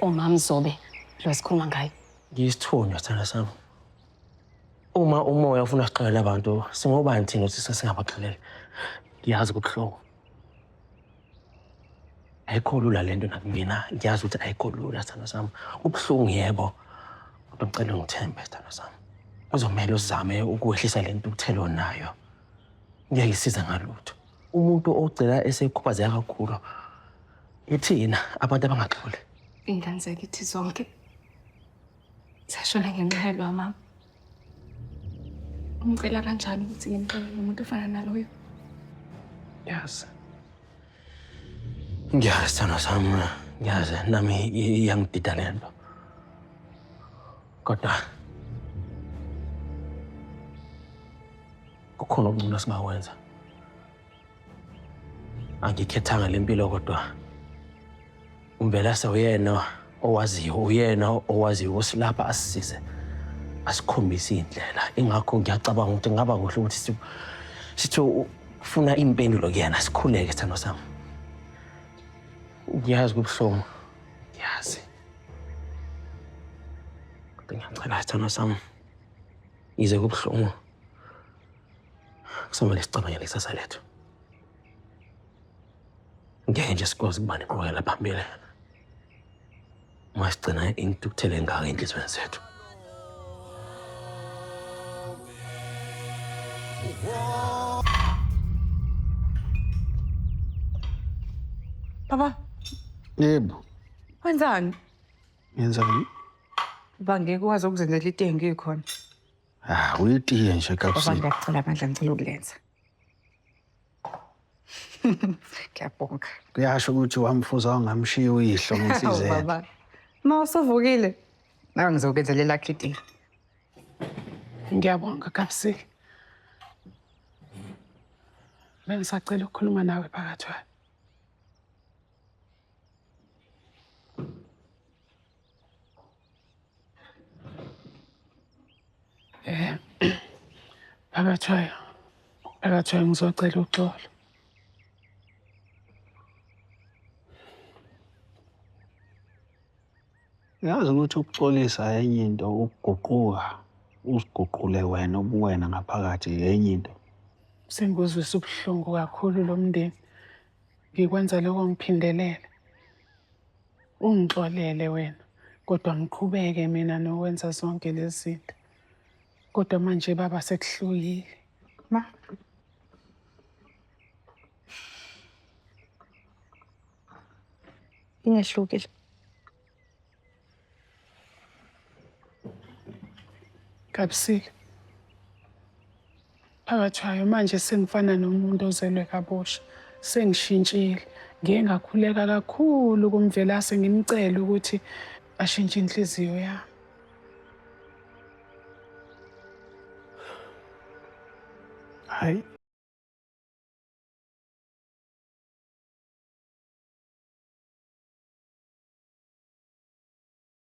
uMamzobe lo sikhuluma ngayo. Ngiyisithunywa sithandwa sami. Uma umoya ufuna sixolele abantu, singobani thina ukuthi sesingabaxolela? Ngiyazi kubuhlungu. Ayikho lula lento nakumina, ngiyazi ukuthi ayikho lula sithandwa sami. Kubuhlungu yebo, kodwa ngicela ungithembe sithandwa sami. Kuzomele uzame ukwehlisa le ntukuthelo onayo. Ngeke isize ngalutho. Umuntu ogcina esekhubazeka kakhulu ithina abantu abangaxoli. Iy'ngane zakithi zonke zashona ngenxa yalowa mama. Ungicela kanjani ukuthi ngimxolele umuntu ofana naloyo? Yazi. Ngiyazi sithandwa sami, ngiyazi nami iyangidida le nto. Kodwa kukhona okungcono esingakwenza. Angikhethanga le mpilo kodwa uMvelase uyena owaziyo, uyena owaziyo usilapha asisize asikhombise indlela. Ingakho ngiyacabanga ukuthi kungaba kuhle ukuthi sithi ufuna impendulo kuyena, sikhuleke sithandwa sami. Ngiyazi kubuhlungu, ngiyazi. Kodwa ngiyacela sithandwa sami, yize kubuhlungu, kusomele sicabangele ikusasa lethu. Ngeke nje sikwazi ukuba neqhubekela phambili uma sigcina intukuthelo engaka enhliziyweni zethu. Baba, Yebo, wenzani? ngenzani? Baba ngeke ukwazi ukuzenzela itiye ngikhona. Ah, uyitiye nje Baba kapsini. ngiyacela amandla ngicela ukulenza. Ngiyabonga. Kuyasho ukuthi wamfuza wangamshiya uyihlo Hawu ngensizela. baba. Ma usuvukile. Nawe ngizokwenzela elakho itiye. Ngiyabonga Gabsile. Bengisacela ukukhuluma nawe phakathi wayo. Eh Phakathwayo. Phakathwayo ngizocela uxolo. Yazi ukuthi ukuxolisa enye into, ukuguquka uziguqule wena ubuwena ngaphakathi enye into. Sengikuzwisa ubuhlungu kakhulu lo mndeni. Ngikwenza lokho ngiphindelela. Ungixolele wena, kodwa ngiqhubeke mina nokwenza zonke lezi zinto. Kodwa manje baba sekuhlukile. Ma. Ingehlukile. Gabisile. Phakathwayo manje sengifana nomuntu ozelwe kabusha. Sengishintshile. Ngiye ngakhuleka kakhulu kuMvelase ngimcele ukuthi ashintshe inhliziyo yami. Hayi.